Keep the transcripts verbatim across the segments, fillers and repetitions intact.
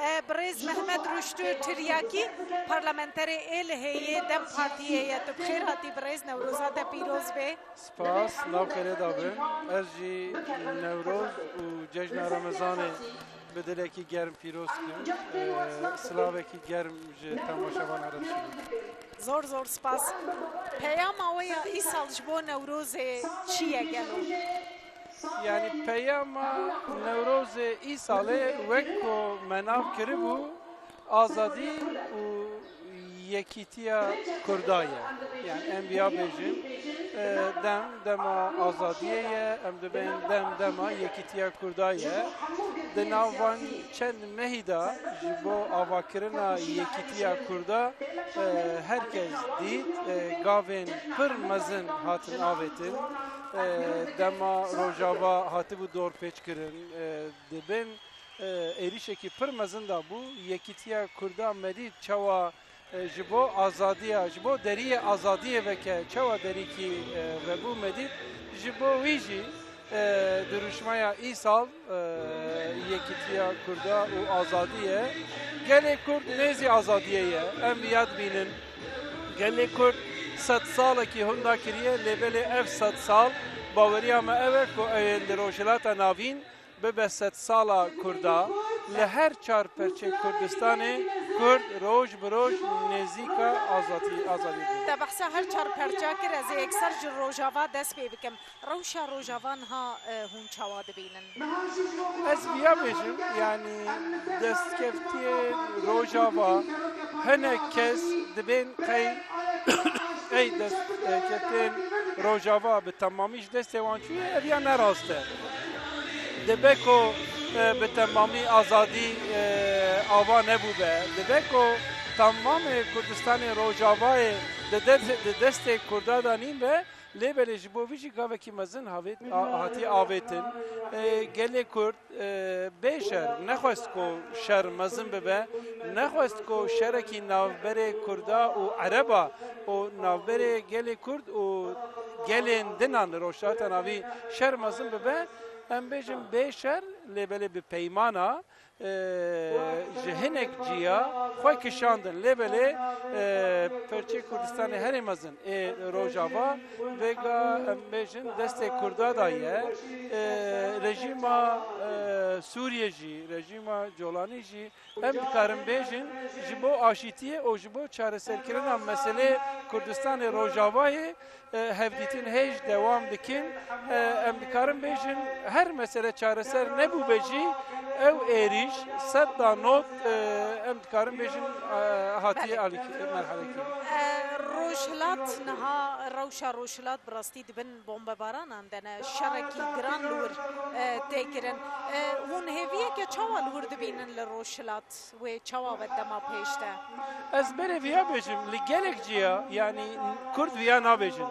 E, birêz Mehmet Ruştû Tiryakî, parlamenterê êlihê yê DEM Partiyê ye. Tu bi xêr hatî birêz, Newroza te pîroz bê. Spas, nav xêrê de bin. Ez jî Newroz û cejna Remezanê bi dilekî germ pîroz dikim. E, silavekî germ ji temaşevan Ereb şîrîn. Zor zor spas. Peyama we ya îsal ji bo Newrozê çi ye gelo? Yani peyama Newrozê îsalê wek ku me nav kiribû, azadî û yekîtiya Kurda ye. Yani em viya bêjin, e, dem, dema azadiyê ye, em dibên dem, dema yekîtiya Kurda ye. Di nav van çend mehî de ji bo avakirina yekîtiya Kurda, e, her kes dît, e, gavên pir mezin hatin avêtin. E, dema Rojava hatibû dorpêçkirin, e, di bin, e, êrîşekî pir mezin de bû. Yekîtiya Kurda me dît çawa, e, ji bo azadiya, ji bo deriyê azadiyê veke, çawa derîkî, e, vebû me dît. Ji bo wî jî, e, dirûşmeya îsal, e, yekîtiya Kurda û azadiyê. Gelê Kurd nêzî azadiyê ye. Em yad bînin. Gelê Kurd sed salekî hunda kiriye, lê belê ev sed sal baweriya me ev e ku ew ê li Rojhilata Navîn bibe sedsala Kurda. Li her çar perçê Kurdistanê Kurd roj bi roj nêzîka azadî, azadî dibin. Te behsa her çar perça kir, ez ê yekser ji Rojava dest pê bikim. Rewşa Rojava niha, e, hûn çawa dibînin? Ez viya bêjim, yanî destkeftiyê Rojava hinek kes dibên qey ey destkeftiyên Rojava bi temamî ji destê wan çûye, ev ya ne rast e. Dibe ku, e, bi temamî azadî, e, ava nebûbe. Dibe ku temamê Kurdistanê Rojavayê di dest, di destê Kurda de nîn be, lê belê ji bo vî jî gavekî mezin havêt, a, hatiye avêtin. E, gelê Kurd, e, bê şer, nexwest ku şer mezin bibe, nexwest ku şerekî navberê Kurda û Ereba û navberê gelê Kurd û gelên dinan li Rojhilata Navî şer mezin bibe, em bêjin bê şer, lê belê bi peymana, e, ji hinek ciya xwe kişandin. Lê belê, e, perçê Kurdistanê herê mezin ê Rojava, vêga em bêjin destê Kurda de ye. E, rejîma, e, Sûriyê jî, rejîma Colanî jî, em dikarin bêjin, ji bo aşîtiyê û ji bo çareserkirina meselê Kurdistanê Rojavayê, e, hevdîtin hêj dewam dikin. E, em dikarin bêjin, her mesele çareser nebûbe jî, ew êrîş sedda nod, e, em dikarin bêjin, e, hatiye alîkî, merhelekî. E, Rojhilat niha, rewşa Rojhilat bi rastî di bin bombebaranan de ne, şerekî giran li wir, e, tê kirin. E, hûn hêviyeke çawa li wir dibînin li Rojhilat? Wê çawa be dema pêş de? Ez berê viya bêjim, li gelek ciya, yanî Kurd viya nabêjin.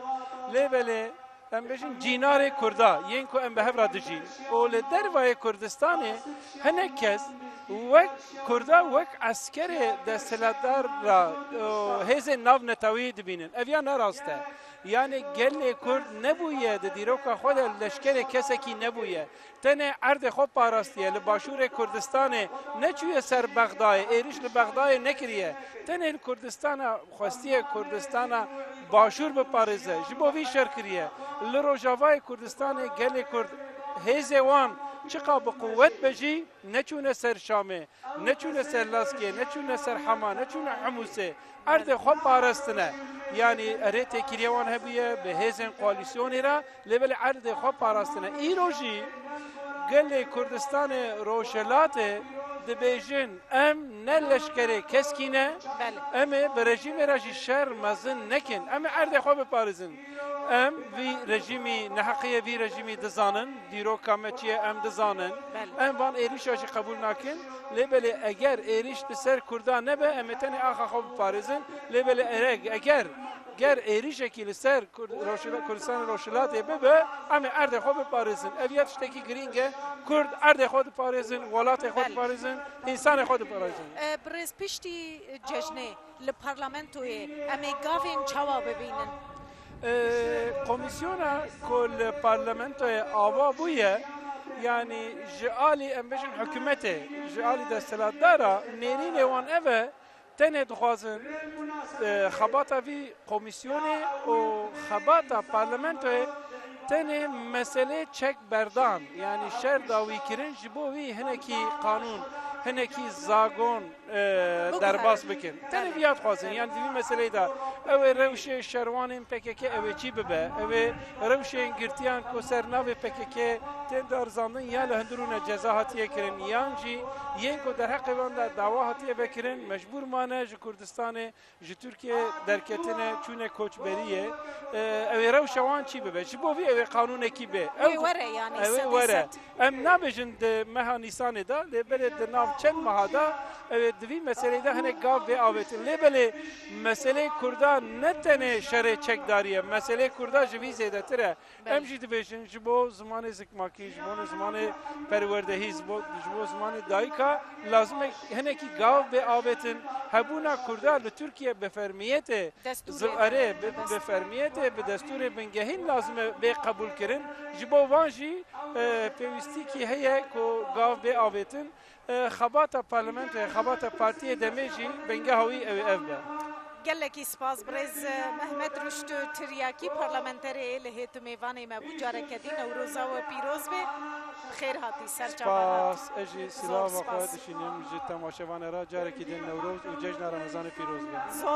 Lê belê em bêjin cînarê Kurda, yên ku em bi hev re dijîn. Û li dervayê Kurdistanê hinek kes wek Kurda, wek eskerê desthilatdar re, û hêzên navneteweyî dibînin. Ev ya ne rast e. Yanî gelê Kurd nebûye di dîroka xwe de leşkerê kesekî nebûye. Tenê erdê xwe parastiye, li başûrê Kurdistanê neçûye ser Bexdayê, êrîş li Bexdayê nekiriye. Tenê li Kurdistana xwestiye Kurdistana başûr biparêze, ji bo vî şer kiriye. Li Rojavayê Kurdistanê gelê Kurd hêzê wan çiqa bi quwet be jî neçûne ser Şamê. Neçûne ser Laskê, neçûne ser Hema, neçûne Humusê. Erdê xwe parastine. Yanî erê têkiliya wan hebûye bi hêzên koalîsyonê re, lê belê erdê xwe parastine. Îro jî gelê Kurdistanê Rojhilatê dibêjin, em ne leşkerê keskî ne, Belê. em ê bi rejîmê re jî şer mezin nekin. Em ê erdê xwe biparêzin. Em vî rejîmî, neheqiyê vî rejîmî dizanin, dîroka me çi ye em dizanin. Belê. Em van êrîşa jî qebûl nakin. Lê belê eger êrîş li ser Kurda nebe, em ê tenê axa xwe biparêzin. Lê belê ereg-, eger ger êrîşekî li ser Kur-, Rojhila-, Kurdistanê Rojhilatê bibe, em ê erdê xwe biparêzin. Ev ya tiştekî girîng e. Kurd erdê xwe diparêzin, welatê xwe Belê. diparêzin, însanê xwe diparêzin. E, birêz piştî cejnê li parlamentoyê em ê gavên çawa bibînin? E, komîsyona ku li parlamentoyê ava bûye, Yanî ji alî em bêjin hikûmetê, ji alî desthilatdara nêrînê wan ev e, tenê dixwazin, e, xebata vî komîsyonê û xebata parlamentoyê tenê meselê çek berdan, yanî şer dawî kirin, ji bo wî hinekî qanûn, hinekî zagon, e, Biguherin. Derbas bikin. Tenê Evet. Viya dixwazin, yanî di vî meseleyê de ew ê rewşê şerwanên P K K ew ê çî bibe, ew ê rewşên girtiyan ku ser navê P K K tên darizandin ya li hundir rûne ceza hatiye kirin, yan jî yên ku derheqê wan de dawa hatiye vekirin, mecbûr mane ji Kurdistanê, ji Tirkiyê derketine, çûne koçberiyê. E, ew ê rewşa wan çî bibe? Ji bo vî ew ê qanûnekî bê. Wê Ew were yanî, ew ê sedî were. sed. Em nabêjin di meha Nîsanê de, lê belê di nav çend meha de ew ê di vî meseleyê de hinek gav bê avêtin. Lê belê meselê Kurda ne tenê şerê çekdarî ye, meselê Kurda ji vî zêdetir e. Belê. Em jî dibêjin ji bo zimanê zikmakî, ji bo zimanê perwerdehî, ji bo, ji bo zimanê dayika lazim e hinekî gav bê avêtin. Hebûna Kurda li Tirkiye bi fermiyetê Destûrê Zil-, erê, bi, bi fermiyetê, bi destûrê bingehîn lazim e bê qebûl kirin. Ji bo van jî, e, pêwîstîkî heye ku gav bê avêtin. E, xebata parlamentoyê, xebata partiyê demê jî bingeha wî ew ê ev be. Gelekî spas birêz Mehmet Ruşt Tiryakî, parlamenterê ê li hêt mêvanê me bû. Careke dî Newroza we pîroz be. Xêr hatî ser çava. Spas, ez jî Zor sîlava xwe spas. dişînim ji temaşevanê re. Carekî din Newroz û cejna Remezanê pîroz be. Zor